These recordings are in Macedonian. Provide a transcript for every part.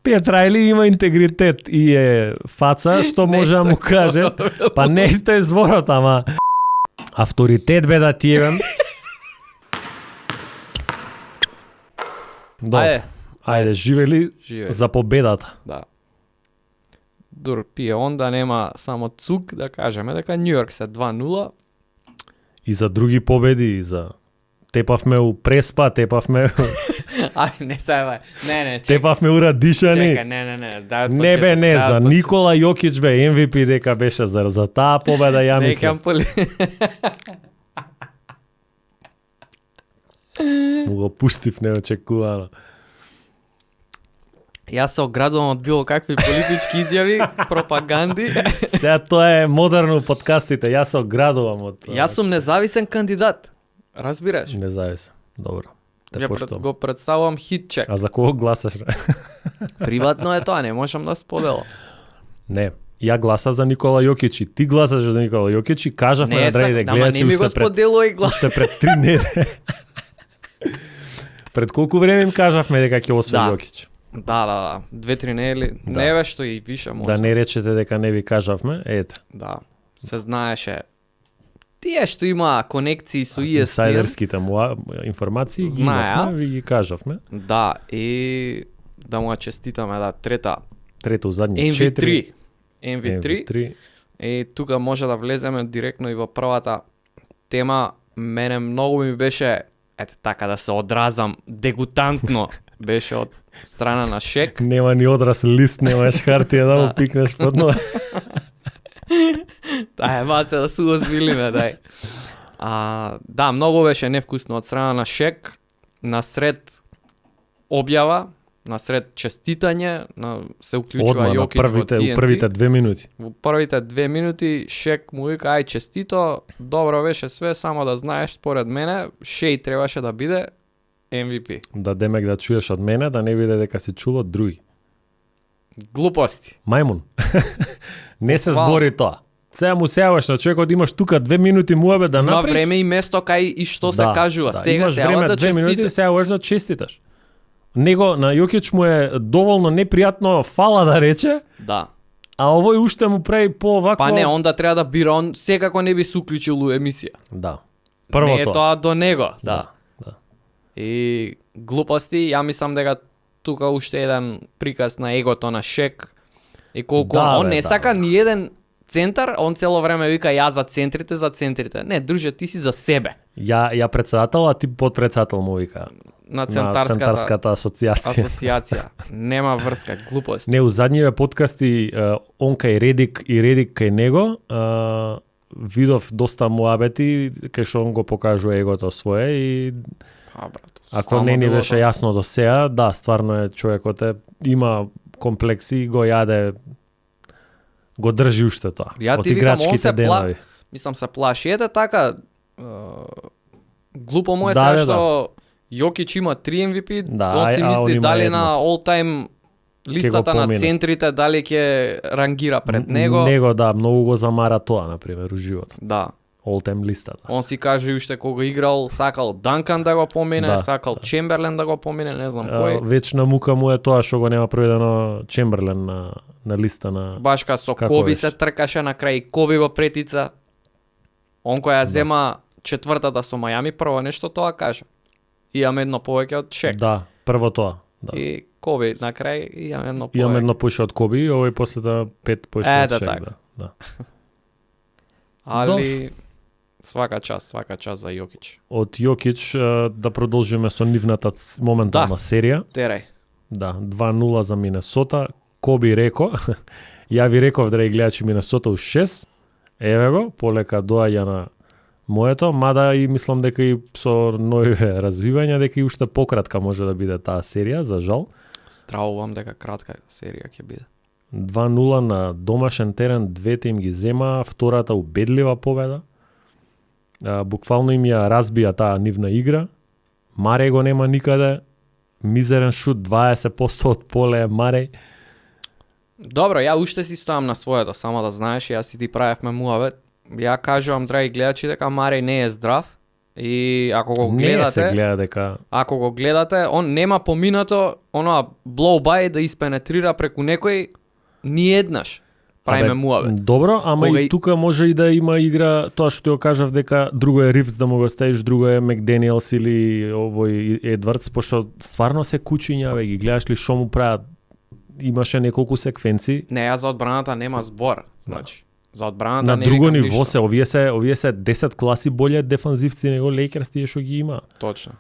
Петрайли има интегритет и е фаца, што може да му каже. Па не тој зборот, ама авторитет бе да ти евам. Ајде, живели за победата. Да. Дур пие онда нема само цук да кажеме дека Њујорк се 2-0. И за други победи, и за тепавме у Преспа, тепавме Ај, не сајбај. Не, чекай. Тепавме у Радишани. Чекай, не. Не бе, не, за Никола Јокич бе MVP дека беше за таа победа, ја мислам. Му го пустив неочекувано. Јас се оградувам од било какви политички изјави, пропаганди. Сега тоа е модерно подкастите, јас се оградувам од... Јас сум независен кандидат. Разбираш? Независен. Добро. Го представувам хитчек. А за кого гласаш? Приватно е тоа, не можам да споделам. Не, ја гласав за Никола Јокич и ти гласаш за Никола Јокич и кажавме на драгите гледачи не ми го споделувај глас. Уште пред 3 недели. Пред колку време им кажавме дека ќе освои Јокич? Да. 2-3 недели. Да. Не бе што и више може. Да не речете дека не ви кажавме, ете. Да. Се знаеше. Тие што има конекции со ESPN. Инсайдерските информации ги имавме, ви ги кажавме. Да, и да му честитаме трето задни 4. MV3. И тука може да влеземе директно и во првата тема. Мене многу ми беше така да се одразам дегутантно беше од страна на Шек. Нема ни одраз лист, немаш хартија да му пикнеш под нога. Дај, маце да се озбилиме, дај. Да, многу беше невкусно од страна на Шек, насред објава, насред честитање, се уклучува Јокич во TNT. Првите 2 минути. Во првите 2 минути Шек му вика, ај честито, добро беше све, само да знаеш, според мене, Шеј требаше да биде MVP. Да демек да чуеш од мене, да не биде дека си чул од други. Глупости. Мајмун. Не се збори тоа. Сега му сеаваш на човекот да имаш тука 2 минути муабе да направиш. Има време и место кај и што се кажува. Сега имаш време да 2 минути, сега можеш да честиташ. Него на Јокич му е доволно непријатно фала да рече. Да. А овој уште му прави повакво. Па не, онда треба да бира, он секако не би се уклучил у емисија. Да. Прво не е тоа до него, да. И глупости, ја мислам дека тука уште еден приказ на егото на Шек. И колку он не сака ни еден центар, он цело време вика ја за центрите. Не, друже, ти си за себе. Ја председател, а ти подпредседател му вика. На центарската асоцијација. Нема врска, глупост. Не, у задниве подкасти он кај Редик и Редик кај него, видов доста муабети кај што он го покажува егото свое и ако не ни беше јасно до сега, да, стварно е човекот има комплекси, го јаде, го држи уште тоа. Од играчките денови. Мислам се плаши, ете така, глупо му е сега што Јокич има 3 MVP, он си мисли дали на all time листата на центрите, дали ќе рангира пред него. Него, да, многу го замара тоа, например, у животот. Да. All time листата. Он си каже уште кога играл, сакал Данкан да го помине, сакал Чемберлен да го помине, не знам кој. Вечна мука му е тоа што го нема проведено Чемберлен на листа на... Башка со Коби се тркаше на крај, Коби го претица. Он која зема четвртата со Мајами, прво нешто тоа каже. Имам едно повеќе од Шек. Да, прво тоа. Да. И Коби на крај имам едно повеќе. Имам едно поише од Коби и овој после да 5 поише од Шек. Така. Да. Али свака час за Јокич. Од Јокич да продолжиме со нивната моментална серија. Терај. Да, 2-0 за Минесота. Коби реко, ја ви реков драги гледачи, Минесота у 6. Еве го, полека доаѓа на моето, мада и мислам дека и со нови развивања дека и уште пократка може да биде таа серија, за жал. Стравувам дека кратка серија ќе биде. 2-0 на домашен терен, двете им ги зема, втората убедлива победа. Буквално им ја разбија таа нивна игра. Маре го нема никаде. Мизерен шут, 20% од поле Маре. Добро, ја уште си стојам на своето, само да знаеш, јас и ти правевме муавет. Ја кажувам, драги гледачи, дека Мареј не е здрав И ако го Не се гледате, гледа дека ако го гледате, он нема поминато оноа blow by да испенетрира преку некој ни еднаш. Правиме муавет. Добро, ама Кога и тука може и да има игра, тоа што ти го кажав дека друго е Ривз да му го ставиш, друго е Макдениелс или овој Едвардс, пошто стварно се кучиња, бе, ги гледаш ли што му прават. Имаше неколку секвенци. Не, ја за одбраната нема збор, значи. За одбраната На не друго викам ниво ништо. се, овие се 10 класи боле дефанзивци него Лейкерс тие што ги има. Точно.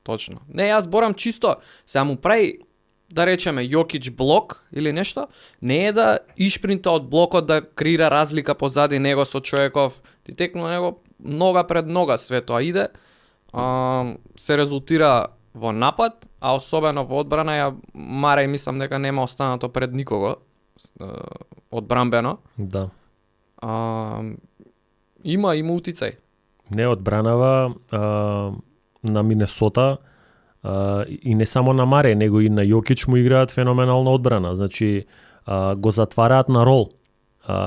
Точно. Не, јас зборам чисто, сега му прави да речеме Јокич блок или нешто, не е да ишпринта од блокот да креира разлика позади него со човеков, ти текнува него нога пред нога све тоа иде, се резултира во напад, а особено во одбрана ја Мареј мислам дека нема останато пред никого одбранбено. Да. Има утицај. Не одбранава на Минесота и не само на Маре, него и на Јокич му играат феноменална одбрана. Значи, го затвараат на рол.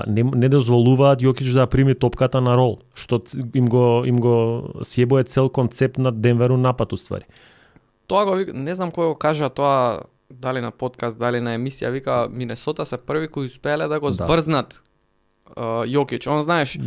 Не дозволуваат Јокич да прими топката на рол, што им го сјебува цел концепт на Денверу напад уствари. Тоа го вика, не знам кој го кажа тоа, дали на подкаст, дали на емисија, вика Минесота се први кои успеале да го збрзнат Јокич. Он знаеш,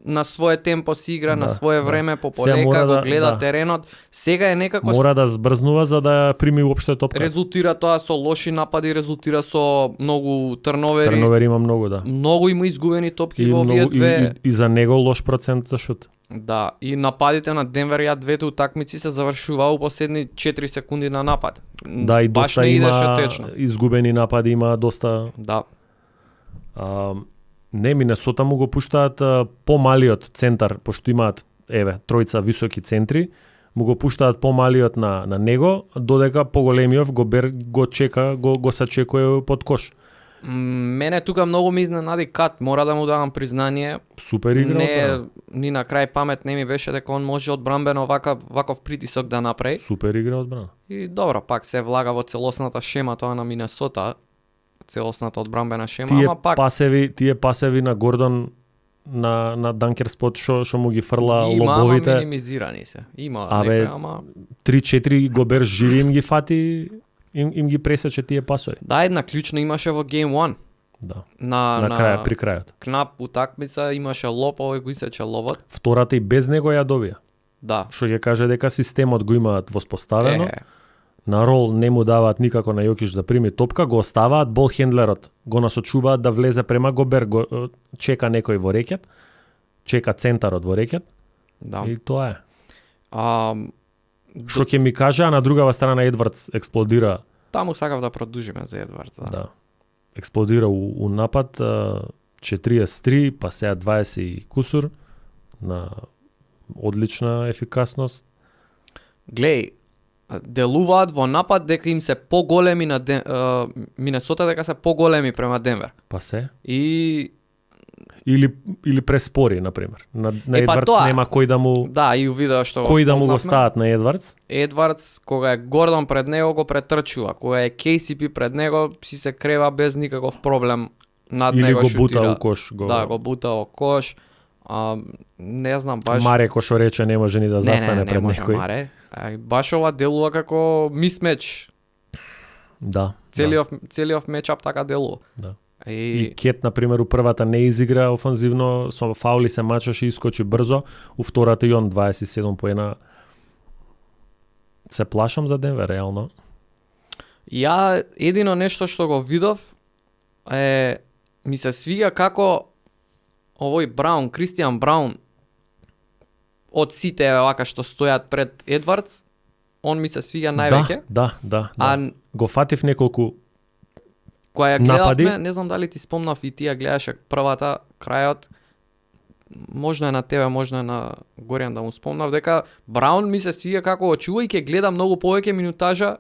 на свое темпо си игра, на свое време, по полека, го гледа теренот. Сега е некако... Мора да збрзнува за да прими уопште топка. Резултира тоа со лоши напади, резултира со многу трновери. Трновери има многу, да. Многу има изгубени топки во овие две. И за него лош процент за шут. Да, и нападите на Денвер, ја двете утакмици се завршуваа у последни 4 секунди на напад. Да, и баш доста не има течно. изгубени напади, има доста... Да. Не, Минесота му го пуштаат помалиот центар, пошто имаат, тројца високи центри, му го пуштаат помалиот на него, додека поголемиот Гобер го чека, го сачекува под кош. Мене тука многу ми изненади Кат, мора да му давам признание. Супер игра. Не, ни на крај памет не ми беше дека он може одбранбено ваков притисок да направи. Супер игра одбрана. И добро, пак се влага во целосната шема тоа на Минесота, целосната одбранбена шема, ама пак тие пасеви на Гордон на данкер спот што му ги фрла има, лобовите. Ама минимизирани се. Има некој, ама 3-4 Гобер живи им ги фати, им ги пресече тие пасови. Да, една клучна имаше во Game 1. Да. На крај, при крајот. Кнап утакмица имаше лоп, овој го исече ловот. Втората и без него ја добија. Да. Што ќе каже дека системот го имаат воспоставено. На рол не му даваат никако на Јокич да прими топка, го оставаат, бол хендлерот го насочуваат да влезе према Гобер, го чека некој во рекет, чека центарот во рекет. Да. И тоа е. Што ќе ми каже, а на другава страна Едвардс експлодира. Таму сакав да продолжиме за Едвардс, да. Да. Експлодира у напад 43, па сега 20 и кусур на одлична ефикасност. Глеј, делуваат во напад дека им се поголеми на Минесота, дека се поголеми према Денвер. Па се. И или преспори, например. На Едвардс нема кој да му... Да, и у видео што кој да му го стават на Едвардс? Едвардс, кога е Гордон пред него, го претрчува. Кога е KCP пред него, си се крева без никаков проблем над него шутира. Или го бута у кош. Да, го бута у кош. Не знам, баш... Маре, кој што рече, не може ни да застане пред некој. Не, Маре. Баш ова делува како мисмеч. Да. Целиот мечап така делува. Да. И Кет, например, у првата не изигра офанзивно, со фаули се мачаше и искочи брзо, у втората и он 27 поена. Се плашам за Денвер, реално. Ја едино нешто што го видов е, ми се свига како овој Браун, Кристијан Браун, од сите вака што стојат пред Едвардс, он ми се свига највеќе. Да. Го фатив неколку која ја гледавме, не знам дали ти спомнав и ти ја гледаше првата, крајот, можно е на тебе, можно е на Горијан да му спомнав, дека Браун ми се свига како очувајќи гледа многу повеќе минутажа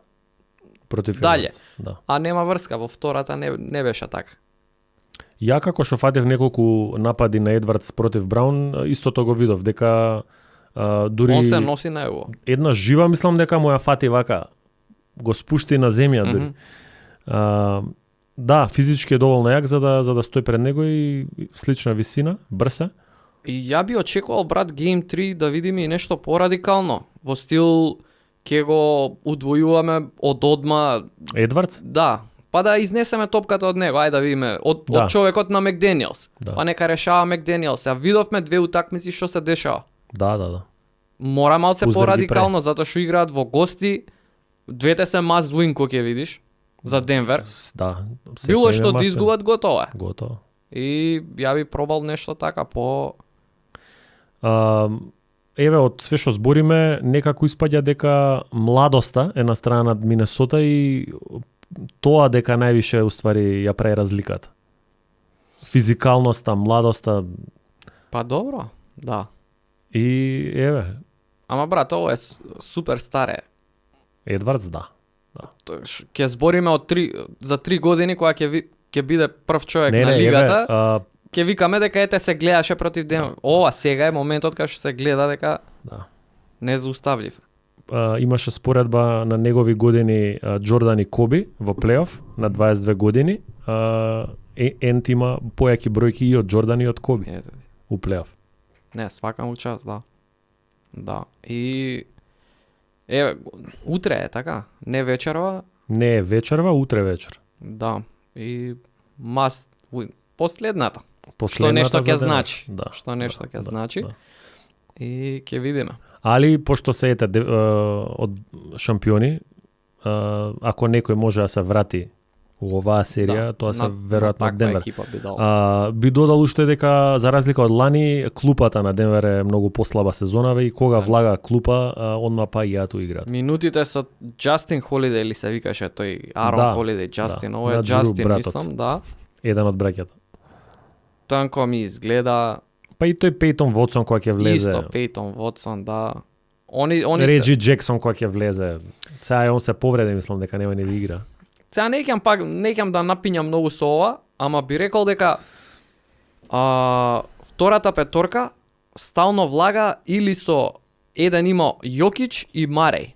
против дале. Да. А нема врска, во втората не беше така. Ја како што фатев неколку напади на Едвардс против Браун, истото го видов, дека дури... Он се носи на его. Една жива, мислам дека му ја фати вака, го спушти на земја дури. Да, физички е доволно јак за да стои пред него и слична висина, брса. И ја би очекувал, брат, Game 3 да видиме и нешто порадикално. Во стил, ќе го удвојуваме од одма... Едвардс? Да. Па да изнесеме топката од него, ајде да видиме, од човекот на Макдениелс. Да. Па нека решава Макдениелс. Ја видовме 2 утакмици што се дешава. Да. Мора малце порадикално, затоа што играат во гости. Двете се must win кој ќе видиш за Денвер. Да. Било што да изгубат, готово е. Готово. И ја би пробал нешто така по... Еве, од све што збориме, некако испаѓа дека младоста е на страна над Минесота и тоа дека највише уствари ја прави разликата. Физикалноста, младоста. Па добро, да. И еве. Ама брат, ово е супер старе. Едвардс, да. Ќе збориме за 3 години кога ќе биде прв човек на лигата. Ќе викаме дека ете се гледаше против Денвер. Ова сега е моментот кога што се гледа дека незауставлив. Имаше споредба на негови години Џордан и Коби во плейоф на 22 години. Ент има појаки бројки и од Џордан и од Коби у плейоф. Не, свака му час, да. Да. И еве, утре е така, не вечерва. Не е вечерва, утре вечер. Да. И must win. Последната. Што нешто ќе значи. Да. Што нешто ќе значи. Да. И ќе видиме. Али пошто се од шампиони, ако некој може да се врати у оваа серија, тоа се веројатно Денвер. Би додал уште дека за разлика од лани, клупата на Денвер е многу послаба сезонава и кога влага клупа, одма па и јато играат. Минутите со Џастин Холидеј или се викаше тој Арон Холидеј, Џастин, ова е Џастин, мислам, да. Еден од браќата. Танко ми изгледа. Па и тој Пейтон Вотсон кој ќе влезе. Исто, Пейтон Вотсон, да. Они Реджи Джексон кој ќе влезе. Сега он се повреди, мислам дека нема ни да игра. Сега неќам да напињам многу со ова, ама би рекол дека втората петорка стално влага или со еден има Јокич и Мареј.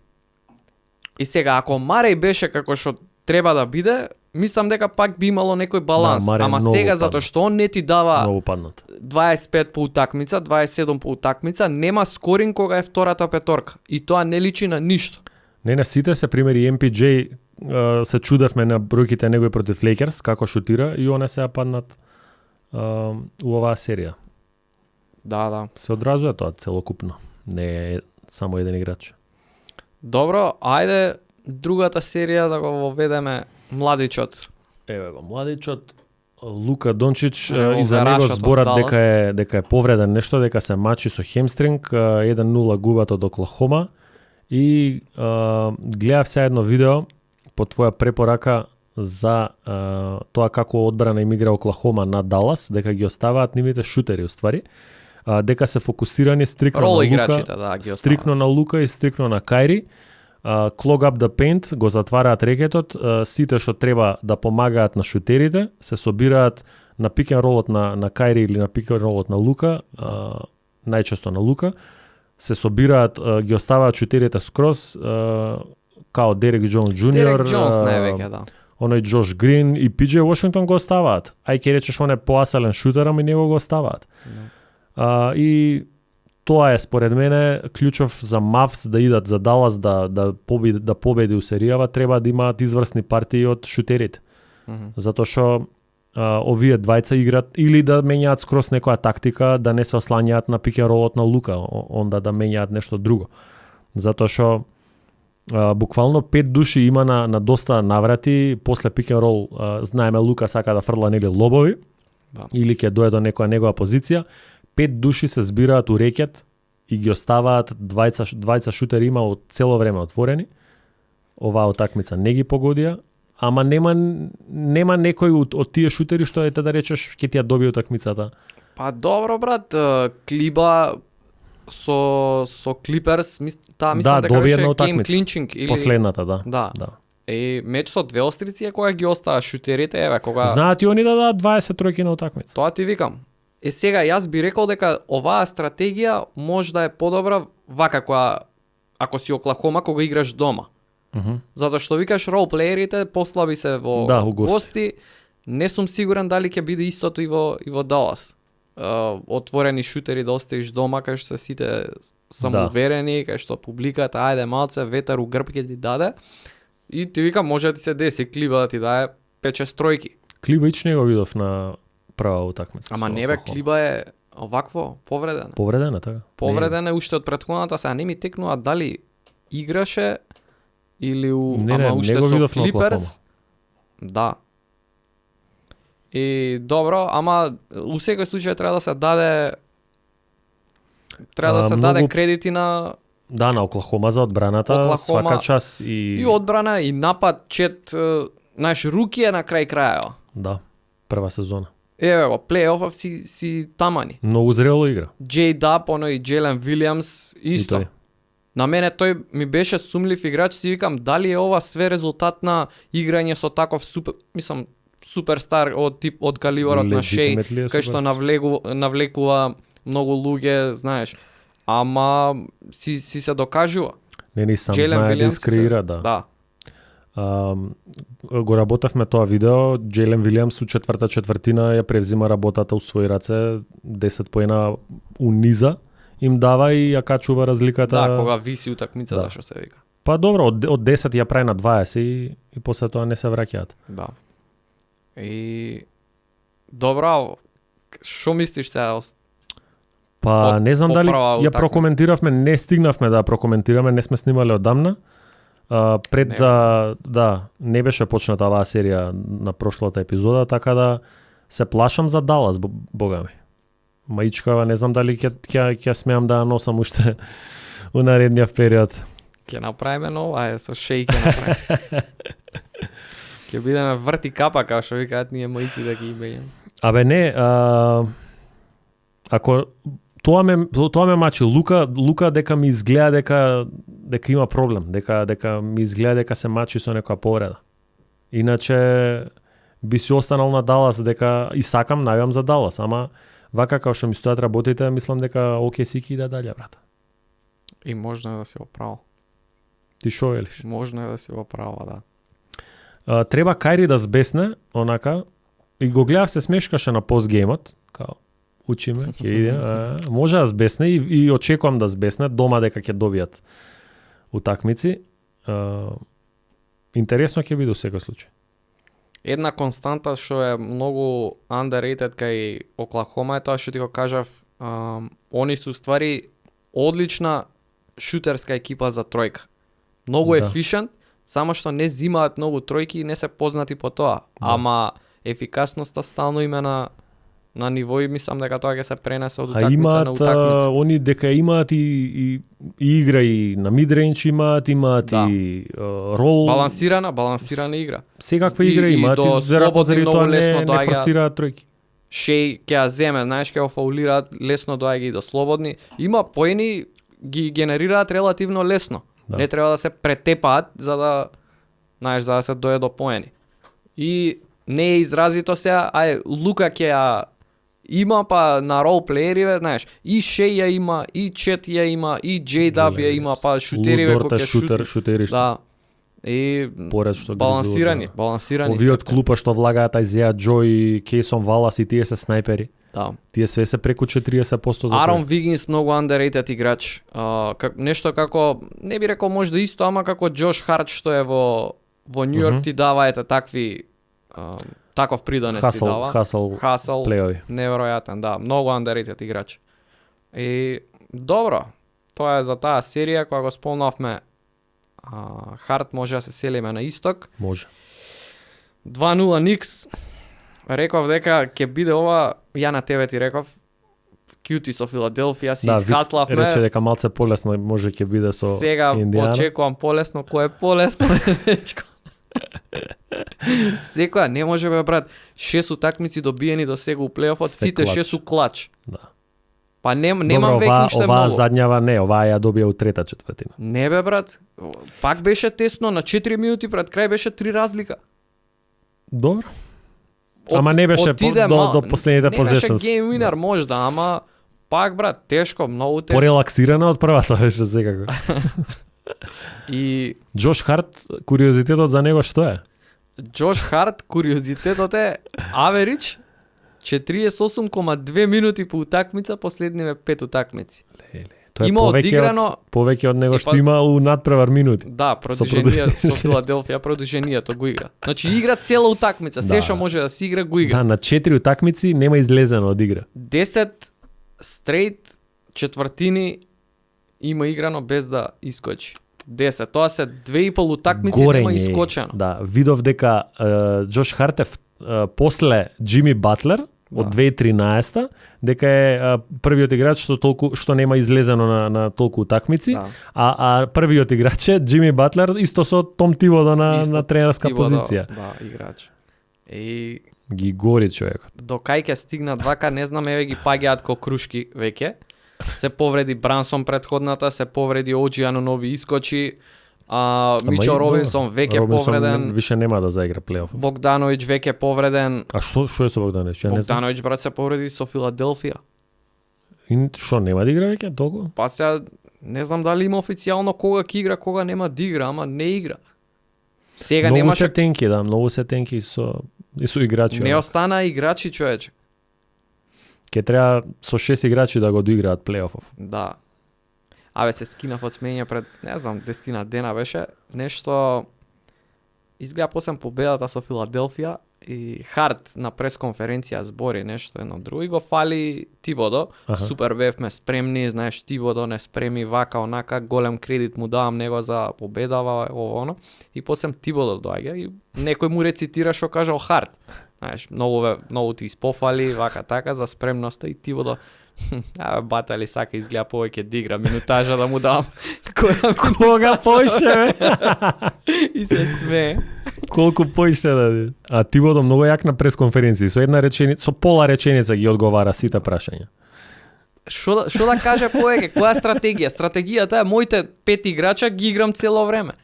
И сега ако Мареј беше како што треба да биде, мислам дека пак би имало некој баланс, ама сега затоа што он не ти дава 25 по утакмица, 27 по утакмица, нема скоринг кога е втората петорка и тоа не личи на ништо. Не, сите се примери MPJ се чудевме на бројките негој против Лейкерс како шутира и оне се паднат у оваа серија. Да. Се одразува тоа целокупно. Не е само еден играч. Добро, ајде другата серија да го воведеме младичот. Еве го младичот Лука Дончич и за него зборат дека е повреден нешто, дека се мачи со хемстринг, 1-0 губат од Оклахома и гледав се едно видео по твоја препорака за тоа како одбрана им игра Оклахома на Далас, дека ги оставаат нивните шутери уствари, дека се фокусирани стрикно на Лука, стрикно на Лука и стрикно на Кајри. Clog up the paint, го затвараат рекетот, сите што треба да помагаат на шутерите, се собираат на пик ен ролот на Кајри или на пик ен ролот на Лука, најчесто на Лука, се собираат, ги оставаат шутерите скроз, као Дерек Џонс Џуниор, Дерек Џонс највеќе, да. Оној Џош Грин и Пиџеј Вашингтон го оставаат. Ај ке речеш он е поасален шутер, ама и него го оставаат. И тоа е според мене клучов за Мавс да идат за Далас да победи у серијава, треба да имаат изврсни партии од шутерите. Затоа што овие двајца играат или да менјаат скроз некоја тактика, да не се ослањаат на пик ен ролот на Лука, онда да менјаат нешто друго. Затоа што буквално 5 души има на доста наврати, после пик ен рол знаеме Лука сака да фрла нели лобови, или ќе дое до некоја негова позиција, 5 души се збираат у рекет и ги оставаат двајца шутери има од цело време отворени. Оваа утакмица не ги погодија, ама нема некој од тие шутери што ете да речеш ќе ти ја добие утакмицата. Па добро брат, Клиба со Клиперс, мислам дека беше гейм клинчинг или последната, да. И меч со две острици е кога ги остава шутерите, еве кога знаат и они да дадат 20 тројки на утакмица. Тоа ти викам. Сега јас би рекол дека оваа стратегија може да е подобра вака која ако си Оклахома кога играш дома. Затоа што викаш ролплеерите послаби се во гости, не сум сигурен дали ќе биде истото и во Далас. отворени шутери да оставиш дома, кај што се сите самоуверени, кај што публиката ајде малце ветер у грб ќе ти даде. И ти викам може да ти се деси Клиба да ти даде 5-6 тројки. Клиба ич не го видов на прва утакмица. Ама не бе, Клиба е овакво повредена. Повредена, така? Повредена уште од претходната, сега не ми текнува дали играше или уште со Клиперс. Да. И добро, ама у секој случај треба да се даде даде кредити на на Оклахома за одбраната, свака час и одбрана и напад, чет наш руки е на крај крајава. Да, прва сезона. Еве го, плей-офов си тамани. Многу зрело игра. Джей Даб, и Джейлен Вилијамс исто. На мене тој ми беше сумлив играч, си викам дали е ова све резултат на играње со таков суперстар од калибарот на Шеј, кај што навлекува многу луѓе, знаеш. Ама си се докажува. Не сам знае да искреира, да. Го работевме тоа видео, Джейлен Вилијамс у четврта четвртина ја превзима работата у своји раце, 10 поена униза им дава и ја качува разликата. Да, кога виси утакмицата, што се вика. Па добро, од 10 ја прави на 20 и после тоа не се враќаат. Да. И добро, што мислиш сега? Па не знам дали ја прокоментиравме, не стигнавме да прокоментираме, не сме снимале одамна. Пред не беше почната оваа серија на прошлата епизода, така да се плашам за Далас, бога ми. Маичкава, не знам дали ќе смеам да ја носам уште у наредниот период. Ќе направиме нова, со Шеј ќе направиме. Ќе бидеме врти капа, како што викаат ние маици да ги имејам. Абе не, ако тоа ме мачи Лука дека ми изгледа дека има проблем, дека ми изгледа дека се мачи со некоја повреда. Иначе би си останал на Далас, дека и сакам, најавам за Далас, ама вака како што ми стојат работите, мислам дека OKC ќе иде дале, брат. И можно да се оправа. Ти шо велиш? Можно да се оправа, да. Треба Кајри да збесне, онака, и го гледав се смешкаше на постгеймот, као учиме, ќе иде, може да збесне и очекувам да збесне, дома дека ќе добијат утакмици. Интересно ќе биде во секој случај. Една константа што е многу underrated кај Оклахома е тоа што ти го кажав, они се уствари одлична шутерска екипа за тројка. Многу ефишент, само што не зимаат многу тројки и не се познати по тоа. Ама ефикасноста стално име на ниво и мислам дека тоа ќе се пренесе од утакмица на утакмица. Они дека имаат и игра и на мидренч имаат и рол. Балансирана игра. Секаква игра имаат и заради тоа не форсираат тројки. Шеј ќе ја земе, знаеш, ќе го фаулираат, лесно доаѓа и до слободни. Има поени ги генерираат релативно лесно. Да. Не треба да се претепаат за да, знаеш, за да се дојде до поени. И не е изразито сега, Лука ќе ја има па на ролплеериве, знаеш, и Шеј ја има, и Чет ја има, и Джей Даб ја има, па шутериве кои ќе шутери. Да. И балансирани. Овиот клупа што влагаат Ајзеа Џо и Кейсон Валас и тие се снајпери. Да. Тие све се преку 40% за Арон Вигинс многу underrated играч. Нешто како, не би рекол може да исто, ама како Џош Харт што е во Нью Йорк ти дава такви таков придонес ти дава. Хасл плейови. Неверојатен, да, многу underrated играч. И добро, тоа е за таа серија која го спомнавме. Харт може да се селиме на исток. Може. 2-0 Никс. Реков дека ќе биде ова, ја на тебе ти реков, Кјути со Филаделфија си изхаславме. Рече дека малце полесно може ќе биде со сега Индијана. Сега очекувам полесно, кој е полесно. Секоја не може бе брат, 6 утакмици добиени до сега у плейофот, сите 6 у клач. Да. Па немам веќе уште многу. Оваа задњава не, оваа ја добија у трета четвртина. Не бе брат, пак беше тесно, на 4 минути пред крај беше 3 разлика. Добро. Ама не беше до последните possessions. Не беше game winner можда, ама пак брат, тешко, многу тешко. Порелаксирано од првата беше секако. И Џош Харт, куриозитетот за него што е? Џош Харт, куриозитетот е average, 48,2 минути по утакмица, последниве 5 утакмици. Тоа е има одиграно повеќе од него што има у надпревар минути. Да, продолжение со Филаделфија, продолжението го игра. Значи игра цела утакмица, се што може да се игра го игра. Да, на 4 утакмици нема излезено од игра. 10 стрейт четвртини има играно без да искочи. 10, тоа се 2,5 утакмици нема искочено. Да, видов дека Џош Хартев после Џими Батлер од 2013 дека е првиот играч што нема излезено на толку утакмици, а првиот играч е Џими Батлер исто со Том Тибодо на тренерска позиција. Да, играч. И ги гори човекот. До кај ќе стигнат вака, не знам, еве ги паѓаат ко крушки веќе. Се повреди Брансон предходната, се повреди Оджи Ануноби искочи, Мичо Робинсон веќе повреден. Више нема да заигра плейоф. Богдановиќ веќе повреден. А што е со Богдановиќ? Богдановиќ брат се повреди со Филаделфија. И што нема да игра веќе толку? Па сега не знам дали има официјално кога ќе игра, кога нема да игра, ама не игра. Сега многу немаше се тенки, да, многу се тенки со играчи. Не остана играчи, човече. Ке треба со 6 играчи да го доиграат плейофов. Да. Абе се скинав од смење пред, не знам, 10 дена беше, нешто изгледа после победата со Филаделфија и Харт на пресконференција збори нешто едно друго и го фали Тибодо. Супер бевме спремни, знаеш, Тибодо не спреми вака онака, голем кредит му давам него за победава ово оно. И после Тибодо доаѓа и некој му рецитира што кажал Харт. Знаеш, многу ти испофали вака така за спремноста и Тибодо абе батали сака изгледа повеќе да игра минутажа да му дам. Кога поише бе? И се смее. Колку поише да. А Тибодо многу јак на пресконференција, со една реченица, со пола реченица ги одговара сите прашања. Што да каже повеќе? Која стратегија? Стратегијата е моите 5 играча ги играм цело време.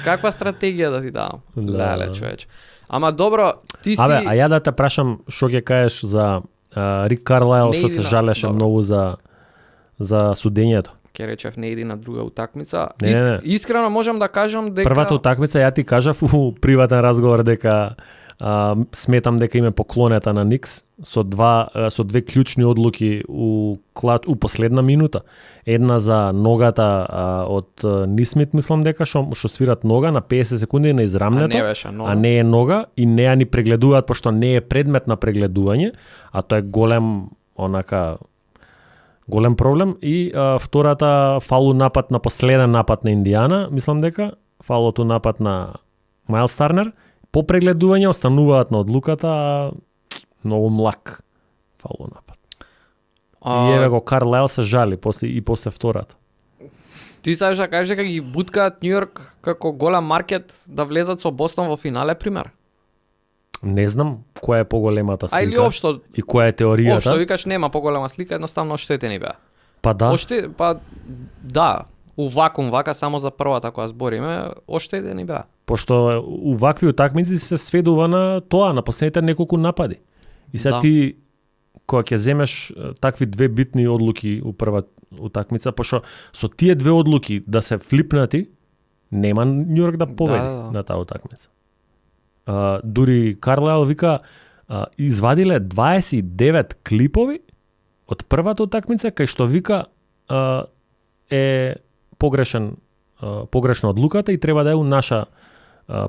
Каква стратегија да ти давам? Леле, човече. Ама добро, ти си... Абе, а ја да те прашам што ќе кажеш за Рик Карлайл што се жалеше многу за судењето. Ке речев не иди на друга утакмица. Не. Искрено можам да кажам дека првата утакмица ја ти кажав у приватен разговор дека сметам дека име поклонета на Никс со две клучни одлуки у последна минута. Една за ногата од Нисмит, мислам дека што свират нога на 50 секунди на израмнето, а не е нога и не ја ни прегледуваат пошто не е предмет на прегледување, а тоа е голем проблем. И втората фаул напад на последен напад на Индијана, мислам дека фаулото напад на Мајлс Тарнер по прегледување остануваат на одлуката, многу млак фаул напад. И еве го Карлайл се жали после втората. Ти сакаш да кажеш дека ги буткаат Њујорк како голем маркет да влезат со Бостон во финале, пример? Не знам која е поголемата слика. А или општо, и која е теоријата? Општо викаш нема поголема слика, едноставно оштетени беа. Па да. Да, у вакуум вака само за првата која збориме, оштетени беа. Пошто у вакви утакмици се сведува на тоа, на последните неколку напади. И сега ти кога ќе земеш такви две битни одлуки у прва утакмица, пошто со тие две одлуки да се флипнати, нема Њујорк да победи на таа утакмица. Дури Карлайл вика извадиле 29 клипови од првата утакмица кај што вика е погрешна одлуката и треба да е у наша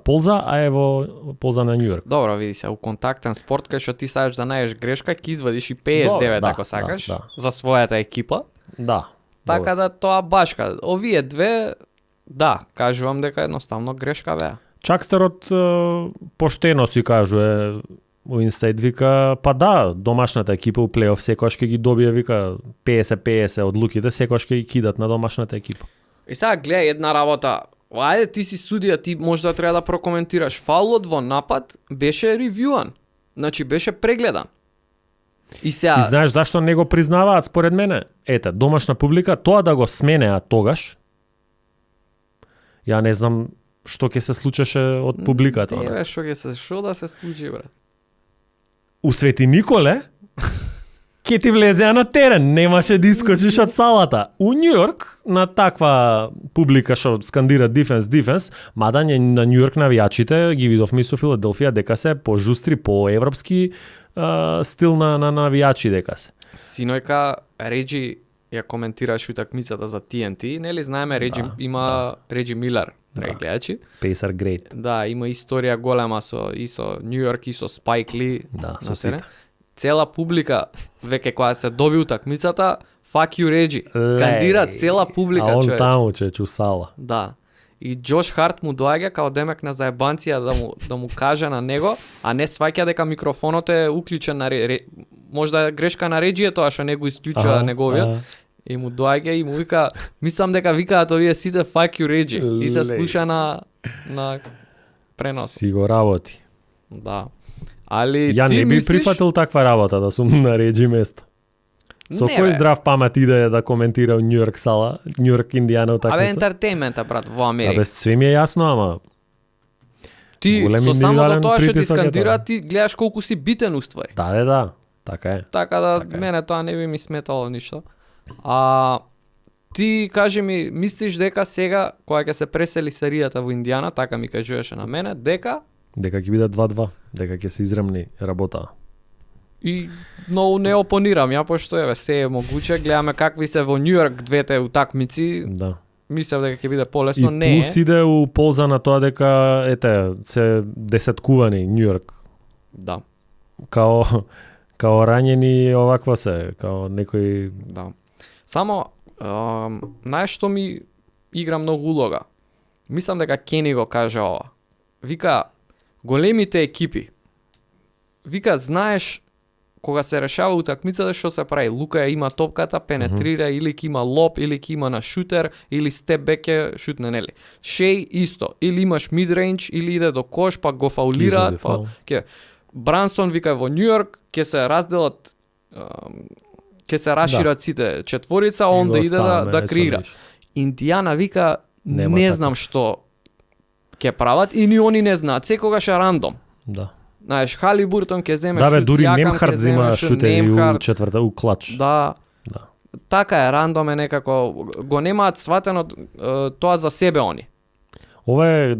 полза, а е во полза на Њујорк. Добро, види се, у контактен спорт кај што ти сакаш да најдеш грешка, ќе извадиш и 59 ако сакаш за својата екипа. Да. Така да тоа башка. Овие две, да, кажувам дека едноставно грешка беа. Чакстерот поштено си кажува у Инсайд, вика, па да, домашната екипа у плейоф секојаш ќе ги добие, вика, 50-50 одлуките, секојаш ќе ги кидат на домашната екипа. И сега гледај една работа. Ајде, ти си судија, ти може да треба да прокоментираш. Фаулот во напад беше ревјуан. Значи беше прегледан. И знаеш зашто не го признаваат според мене? Ете, домашна публика, тоа да го сменеа тогаш, ја не знам што ќе се случеше од публиката. Не бе, што да се случи, брат? У Свети Николе ќе ти влезеа на терен, немаше да искочиш од салата. У Њујорк на таква публика што скандира дефенс, мада на Њујорк навијачите ги видовме со Филаделфија дека се пожустри, поевропски стил на навијачи дека се. Синојка Реджи ја коментираш утакмицата за TNT, нели знаеме Реджи има Реджи Милар, драги гледачи. Pacer great. Да, има историја голема со Нью Йорк и со Спайк Ли. Да, со сите. Цела публика веќе која се доби утакмицата, fuck you Реджи. Скандира цела публика, човече. А он таму човече сала. Да. И Џош Харт му доаѓа као демек на заебанција да му каже на него, а не сваќа дека микрофонот е уклучен на можда е грешка на Реджи е тоа што не го исклучува неговиот. И му доаѓа и му вика, мислам дека викаат овие сите fuck you Реджи. И се слуша на пренос. Си го работи. Да. Али ја ти не би мислиш... прифатил таква работа да сум на Реджи место. Со кој здрав памет иде да коментира у Нью Йорк сала, Нью Йорк Индијана утакмица? Абе ентертејмента брат во Америка. Абе све ми е јасно, ама ти со самото тоа што ти скандира, ти гледаш колку си битен уствари. Да, така е. Така да мене тоа не би ми сметало ништо. А ти кажи ми, мислиш дека сега кога ќе се пресели серијата во Индијана, така ми кажуваше на мене, дека ќе биде 2-2, дека ќе се изремни работа. И многу не опонирам ја, пошто еве се е могуче, гледаме какви се во Нью Йорк двете утакмици. Да. Мислев дека ќе биде полесно, и не е. И плюс иде у полза на тоа дека се десеткувани Нью Йорк. Да. Као ранjeni оваква се, као некој. Да. Само знаеш што ми игра многу улога. Мислам дека Кени го кажа ова. Вика големите екипи. Вика знаеш кога се решава утакмицата што се прави, Лука има топката, пенетрира или ќе има лоп, или ќе има на шутер, или степ бек ќе шутне, нели. Шеј исто, или имаш мидрейндж, или иде до кош, па го фаулира, па ќе Брансон вика во Нью Йорк ќе се разделат, ќе се расшират сите четворица, он да иде да креира. Индијана вика не знам што ќе прават и ни они не знаат, секогаш е рандом. Да. Знаеш, Халибуртон ќе земе шут, дури Немхард зема шутери у четврта, у клач. Да. Така е, рандом е некако, го немаат сватено тоа за себе они. Ова е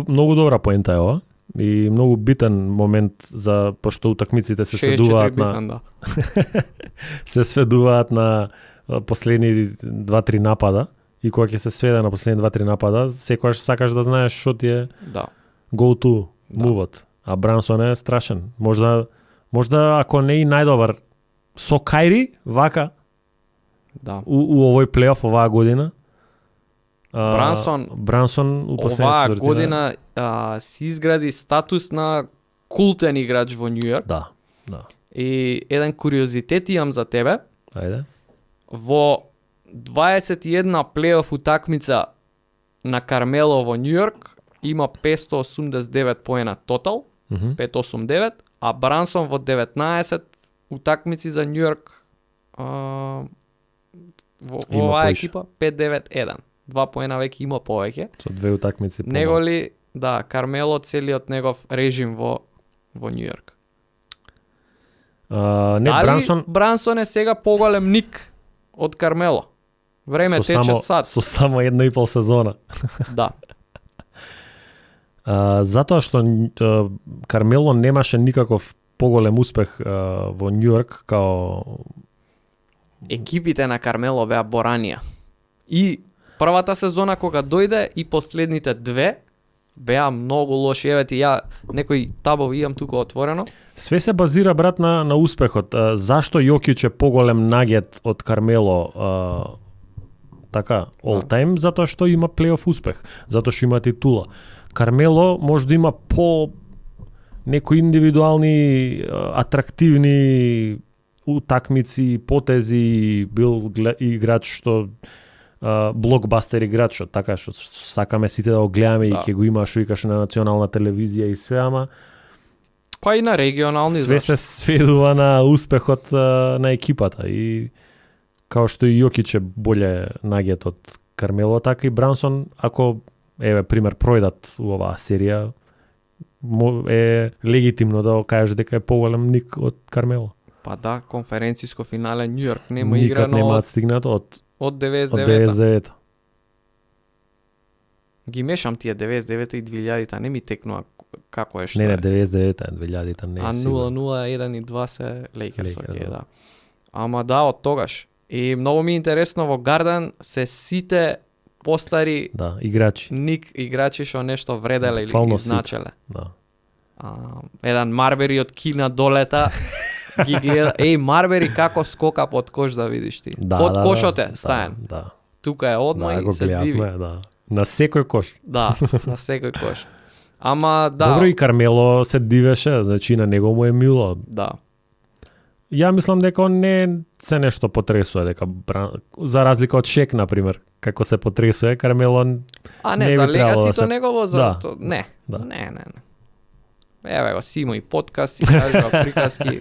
многу добра поента е ова и многу битен момент за пошто утакмиците се сведуваат на се сведуваат на последни 2-3 напада и кога ќе се сведе на последни 2-3 напада, секогаш сакаш да знаеш што ти е go to move-от. А Брансон е страшен. Можда ако не и најдобар со Кајри, вака, у овој плейоф оваа година. Брансон у оваа година си изгради статус на култен играч во Нью Йорк. Да. И еден куриозитет имам за тебе. Ајде. Во 21 плейоф утакмица на Кармело во Нью Йорк има 589 поена тотал, 589, а Брансон во 19 утакмици за Нью Йорк во оваа екипа 591. 2 поена веќе има повеќе. Со 2 утакмици помалку. Него ли, Кармело целиот негов режим во Нью Йорк. Брансон е сега поголем ник од Кармело. Време тече сад. Со само 1,5 сезона. Да. Затоа што Кармело немаше никаков поголем успех во Нью Йорк као екипите на Кармело беа боранија. И првата сезона кога дојде и последните две беа многу лоши. Еве ти ја некои табови имам тука отворено. Све се базира брат на успехот. Зашто Јокиќ е поголем нагет од Кармело така all time, затоа што има плейоф успех, затоа што има титула. Кармело може да има по некои индивидуални атрактивни утакмици, потези, бил играч што блокбастер играч, што така што сакаме сите да го гледаме и ќе го има што викаш на национална телевизија и све, ама па и на регионални све се сведува на успехот на екипата и као што и Јокиќ е боле нагет од Кармело, така и Брансон, ако еве пример пројдат у оваа серија, е легитимно да кажеш дека е поголем ник од Кармело. Па да, конференциско финале Нью Йорк нема играно. Никад нема стигнат од 99-та. Ги мешам тие 99-та и 2000-та, не ми текнува како е што Не, е. 99-та, 2000-та не е А сигурно. 0-0, 1 и 2 се Лейкерс, Lakers, окей, да. да. Ама да, од тогаш. И многу ми е интересно во Гарден се сите постари Да, играчи. ник играчи што нешто вределе или Буквално ги значеле. Да. Еден Марбери од Кина долета ги гледа. Марбери како скока под кош да видиш ти. Да, под да, кошот да, е стаен. Да. Тука е одма Да, и го се диви. гледавме, да. На секој кош. Да, на секој кош. Ама да. Добро, и Кармело се дивеше, значи на него му е мило. Да. Ја мислам дека он не се нешто потресува, дека за разлика од Шек, например, како се потресува, Кармело А не, не за би требало легасито да се- негово за Да. то, не. Да. Не. Еве го Симо и подкаст и кажува приказки.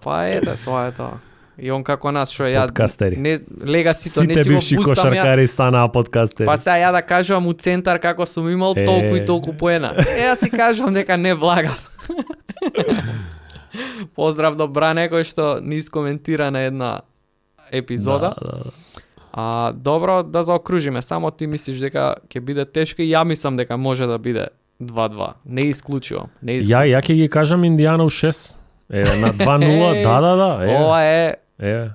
Па ете, тоа е тоа. И он како нас што ја Подкастери. не легасито не сите си го бивши пустам ја. кошаркари станаа подкастери. Па сега ја да кажувам у центар како сум имал толку и толку поена. Јас си кажувам дека не влагав. Поздрав до Бране кој што ни искоментира на една епизода. Да. Добро да заокружиме. Само ти мислиш дека ќе биде тешко и ја мислам дека може да биде 2-2. Не исклучувам. Ја ќе ги кажам Индијана у 6. На 2-0, да. Ова е Е,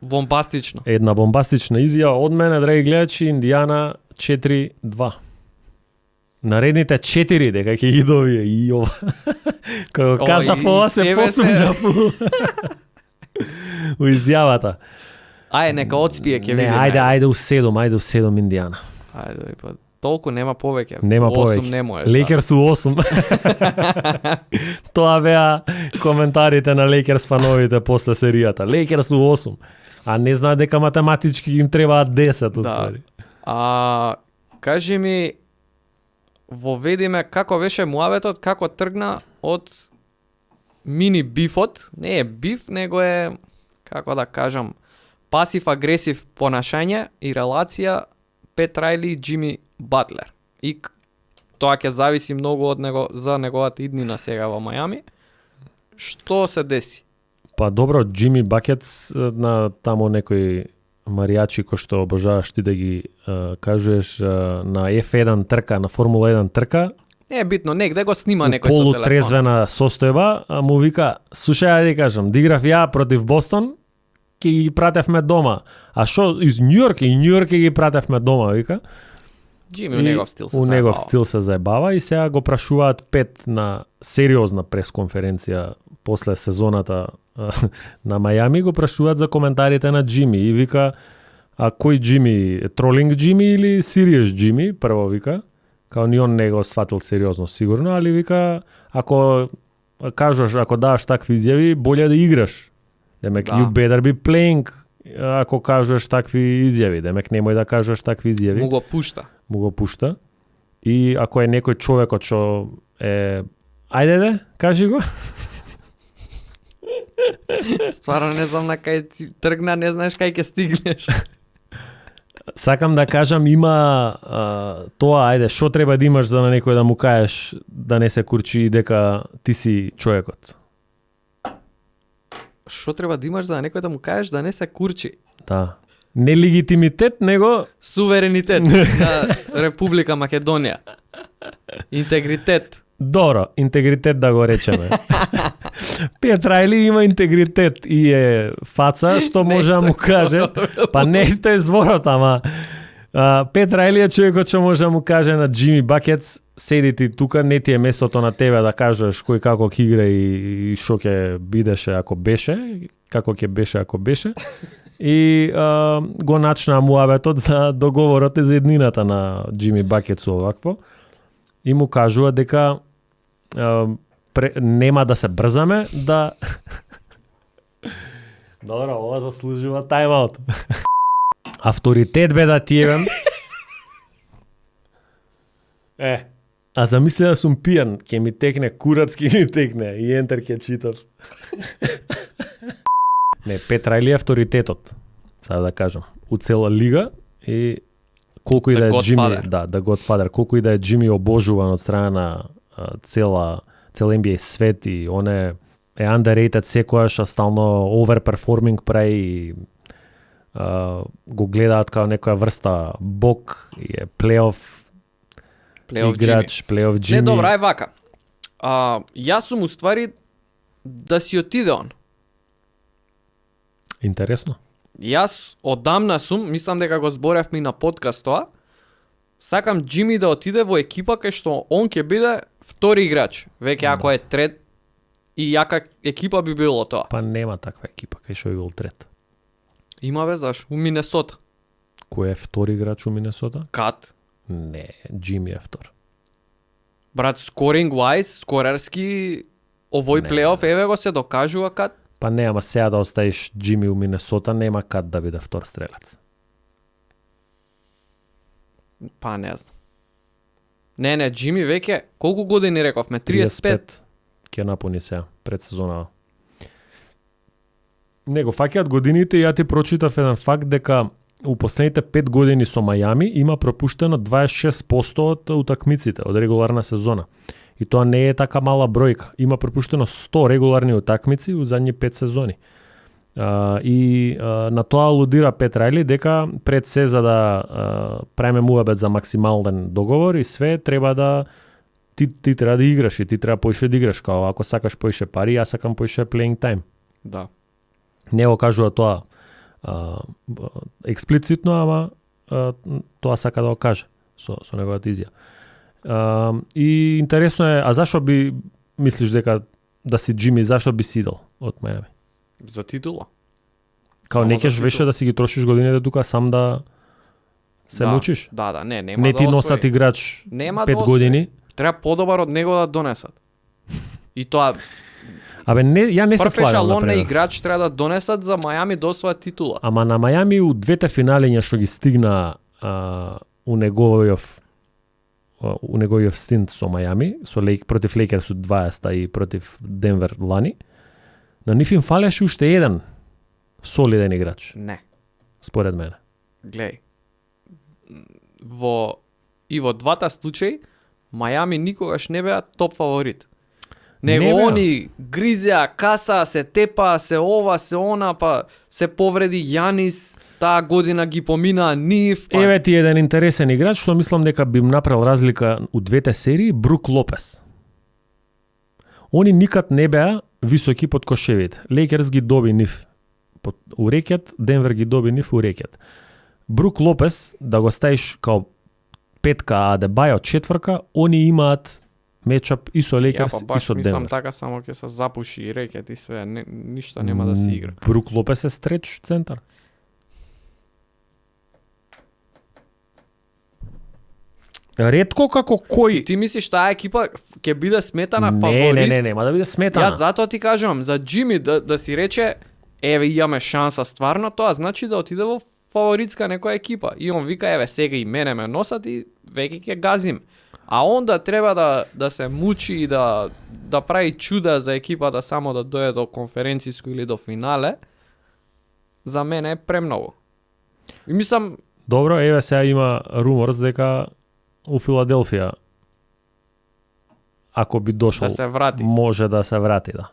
бомбастично. една бомбастична изјава од мене, драги гледачи, Индијана 4-2. Наредните 4 дека ќе ги добие и ова. Како кажав, и ова се себе посумњав у изјавата. Ај, нека отспие, ќе Не, видиме. ајде у 7 Индијана. Ајде, па толку нема повеќе. Нема 8 повеќе. не може. Лейкерс у 8. Тоа беа коментарите на Лейкерс фановите после серијата. Лейкерс у 8. А не знаат дека математички им требаат 10 уствари. Кажи ми, воведиме како беше муабетот, како тргна од мини бифот. Не е биф, него е, како да кажам, пасив-агресив понашање и релација Пет Рајли и Джими Батлер. И тоа ќе зависи многу од него за неговата иднина сега во Мајами. Што се деси? Па добро, Джими Бакетс на тамо некои маријачи кои што обожаваш ти да ги кажеш на F1 трка, на Формула 1 трка, Не е битно, негде го снима некој со телефон. полутрезвена состојба, а му вика, слушај, ја ти кажам, да играв ја против Бостон, ќе ги пратевме дома. А шо из Њујорк и Њујорк ќе ги пратевме дома, вика. Джими у негов стил се У заебава. негов стил се заебава и сега го прашуваат Пет на сериозна пресконференција после сезоната на Мајами, го прашуваат за коментарите на Джими и вика, а кој Джими, тролинг Джими или сиријес Джими, прво вика, као ни он не го сватил сериозно сигурно, али вика, ако кажеш, ако даваш такви изјави, боле да играш. Демек, Да. you better be playing, ако кажеш такви изјави. Демек, немој да кажеш такви изјави. Му го пушта. И ако е некој човекот што е... Ајде, кажи го. Стварно не знам на кај си тргна, не знаеш кај ќе стигнеш. Сакам да кажам, има тоа, ајде, што треба да имаш за на некој да му кажеш да не се курчи и дека ти си човекот. Што треба да имаш за некој да му кажеш да не се курчи? Да. Не легитимитет, него Суверенитет на Република Македонија. Интегритет. добро, интегритет да го речеме. Пет Рајли има интегритет и е фаца што може да му каже, па не е тој зборот, ама Пет Рајли е човекот што може да му каже на Джими Бакетс, седи ти тука, не ти е местото на тебе да кажеш кој како ќе игра и што ќе бидеше ако беше, како ќе беше ако беше. И го начна муабетот за договорот и за еднината на Джими Бакетс овакво. И му кажува дека нема да се брзаме, да... Добро, ова заслужува тајмаут. Авторитет бе да ти евам. А замисли да сум пијан, ќе ми текне курац, ќе ми текне и ентер ќе читаш. Не, Пет Рајли е авторитетот, сега да кажам, у цела лига и колку и да е Джими, да Godfather, колку и да е Джими обожуван од страна на цел NBA свет и он е underrated секојаш, а стално overperforming прави и го гледаат као некоја врста бог и е плейоф играч, плейоф Джими. Не, добра, е вака. Јас сум уствари да си отиде он. Интересно. Јас одамна сум, мислам дека го зборевме и на подкаст тоа, сакам Джими да отиде во екипа кај што он ќе биде втори играч. Веќе ако е трет и јака екипа би било тоа. Па нема таква екипа кај што би бил трет. Има ве заш, у Минесота. Кој е втори играч у Минесота? Кат. Не, Джими е втор. Брат, скоринг wise, скорерски, овој плейоф, еве го се докажува Кат. Па не, ама сега да оставиш Джими у Минесота, нема Кат да биде втор стрелец. Па не знам. Не, Джими веќе, колку години рековме? 35? Ќе напуни сега, пред сезонава. Него фаќаат годините и ја ти прочитав еден факт дека у последните 5 години со Мајами има пропуштено 26% од утакмиците од регуларна сезона. И тоа не е така мала бројка. Има пропуштено 100 регуларни утакмици у задни 5 сезони. На тоа алудира Пет Рајли дека пред се за да правиме муабет за максимален договор и све треба да ти треба да играш и ти треба поише да играш, као ако сакаш поише пари, јас сакам поише playing time. Да. Не го кажува тоа експлицитно, ама тоа сака да го каже со неговата изјава. И интересно е, а зашо би мислиш дека да си Джими, зашо би си идол од Мајами? За титула. Као не кеш веше да си ги трошиш годините тука сам да се мучиш? Да, нема не ти носат играч 5 години. Треба подобар од него да донесат. И тоа Абе не, ја не се слагам. Професионален играч треба да донесат за Мајами да освојат титула. Ама на Мајами у двете финалиња што ги стигна у неговиот стинт со Мајами, против Лейкерс 20 и против Денвер лани, на нив им фалеше уште еден солиден играч. Не. Според мене. Глеј. Во двата случаи Мајами никогаш не беа топ фаворит. Него они гризеа, каса, се тепа, се ова, се она, па се повреди Јанис, таа година ги поминаа нив. Па... Еве ти еден интересен играч, што мислам дека би направил разлика у двете серии, Брук Лопес. Они никад не беа високи под кошевите. Лейкерс ги доби нив у рекет, Денвер ги доби нив у рекет. Брук Лопес, да го ставиш као петка, а Адебајо четврка, они имаат мечап и со Лейкерс и со Денвер. Мислам така само ќе се запуши и рекет и све, ништо нема да се игра. Брук Лопес е стреч центар. Ретко како кој. И ти мислиш таа екипа ќе биде сметана фаворит? Не, нема да биде сметана. Јас затоа ти кажувам, за Джими да си рече, еве имаме шанса стварно, тоа значи да отиде во фаворитска некоја екипа. И он вика, еве сега и мене ме носат и веќе ќе газим. А онда треба да се мучи и да прави чуда за екипата само да дојде до конференциско или до финале. За мене е премногу. И мислам... Добро, еве сега има руморс дека у Филаделфија ако би дошол да се врати. Може да се врати, да.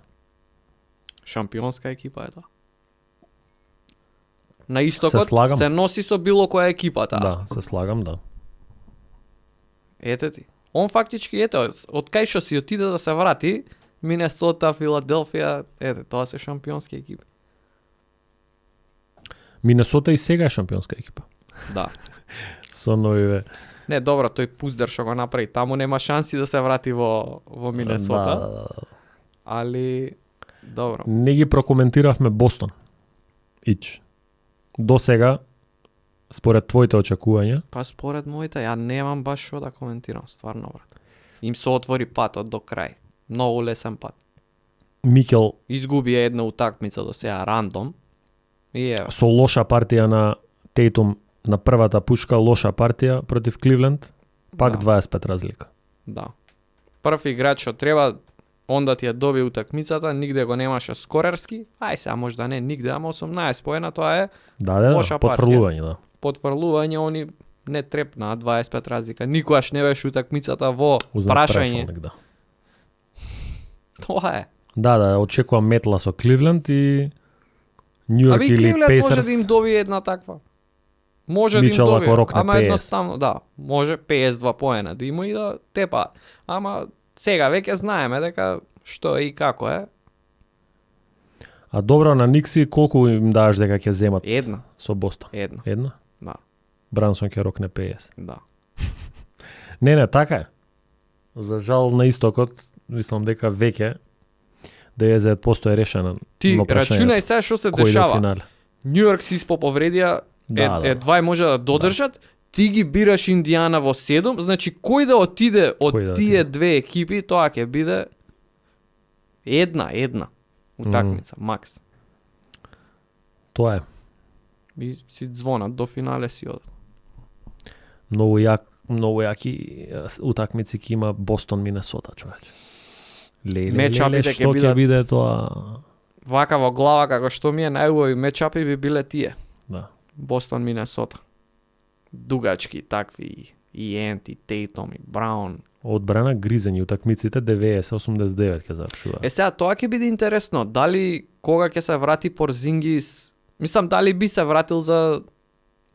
Шампионска екипа е тоа. На истокот се носи со било која екипа таа. Да, се слагам, да. Ете ти. Он фактички од кај што си отиде да се врати, Минесота, Филаделфија, тоа се шампионски екипи. Минесота и сега е шампионска екипа. Да. Со новиве. Не, добро, тој Пуздер што го направи, таму нема шанси да се врати во Минесота. Да. Али добро. Не ги прокоментиравме Бостон. Ич. До сега според твоите очекувања? Па според моите, ја немам баш што да коментирам, стварно брат. Им се отвори патот до крај. Многу лесен пат. Микел изгуби една утакмица до сега рандом. И со лоша партија на Тейтум на првата пушка, лоша партија против Кливленд, пак 25 разлика. Да. Прв играч што треба онда ти ја доби утакмицата, нигде го немаше скорерски. Ај сега можда не нигде, ама 18 поена, тоа е лоша потврлување, да. Потврлување, они не трепнаа 25 разлика. Никогаш не беше утакмицата во прашање. Да. Тоа е. Да, очекувам метла со Кливленд и Нью Йорк или Кливленд Пейсерс. може да им добие една таква. Може да им Мичел добие, ако рокне ама 50. едноставно, да, може 52 поена да има и да тепа. Ама сега веќе знаеме дека што е и како е. А добро на Никси колку им даваш дека ќе земат Една. со Бостон? Една. Една? Да. Брансон ќе рокне 50. Да. Не, така е. За жал на истокот, мислам дека веќе 90% е решено. Ти рачунај сега што се дешава. Нью Йорк си повредија, едва може да додржат, ти ги бираш Индијана во 7, значи кој да отиде од тие две екипи, тоа ќе биде една утакмица, макс. Тоа е. И си звонат до финале си одат. Многу јаки утакмици ќе има Бостон Минесота, човече. Мечапите што ќе биде тоа? Вака во глава како што ми е најубави мечапи би биле тие. Да. Бостон Минесота. Дугачки такви и Енти, Тейтом и Браун. Одбрана гризењи утакмиците 90-89 ќе завршува. Сега тоа ќе биде интересно, дали кога ќе се врати Порзингис, мислам дали би се вратил за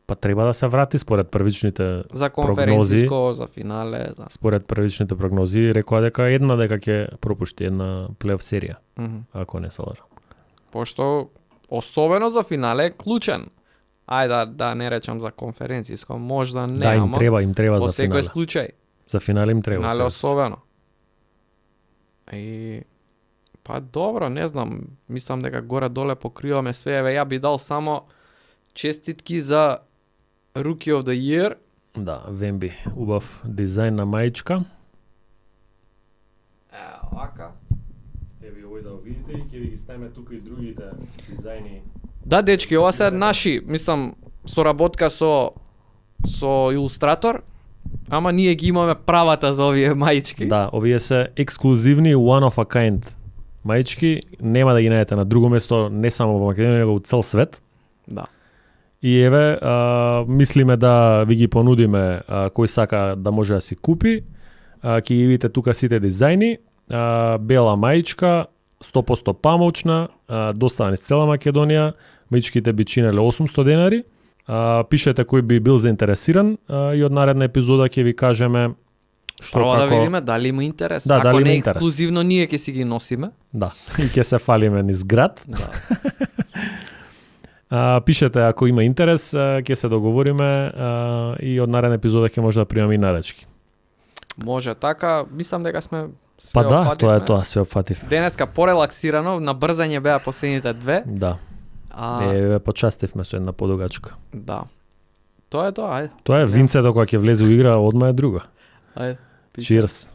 Па треба да се врати според првичните за конференциско, за финале, за според првичните прогнози, рекоа дека дека ќе пропушти една плейоф серија, ако не се лажам. Пошто особено за финале е клучен. Ајде да не речам за конференциско, можда не, да, им треба за финале. секој случај. За финале им треба. Финале особено. И па добро, не знам, мислам дека горе-доле покриваме све. Еве, ја би дал само честитки за Rookie of the Year. Да, Вемби, убав дизајн на маичка. Вака. Еве овој да видите и ќе ви ги ставиме тука и другите дизајни. Да, дечки, ова се наши, мислам, соработка со илустратор, ама ние ги имаме правата за овие маички. Да, овие се ексклузивни one of a kind маички, нема да ги најдете на друго место, не само во Македонија, него во цел свет. Да. И еве, мислиме да ви ги понудиме, кој сака да може да си купи. Ќе ги видите тука сите дизајни. Бела маичка, 100% памучна, доставена из цела Македонија. Маичките би чинеле 800 денари. Пишете кој би бил заинтересиран и од наредна епизода ќе ви кажеме што Прво како... да видиме дали има интерес. Да, ако дали не има интерес. ексклузивно ние ќе си ги носиме. Да, и ќе се фалиме низ град. Да. Пишете ако има интерес, ќе се договориме и од наредна епизода ќе може да примаме и наречки. Може така, мислам дека сме све Па да, опфативме. тоа е тоа, се опфатив. Денеска порелаксирано, на брзање беа последните две. Да. Почастивме со една подугачка. Да. Тоа е тоа, ајде. Тоа е винцето кога ќе влезе во игра, одма е друга. Ајде. Cheers.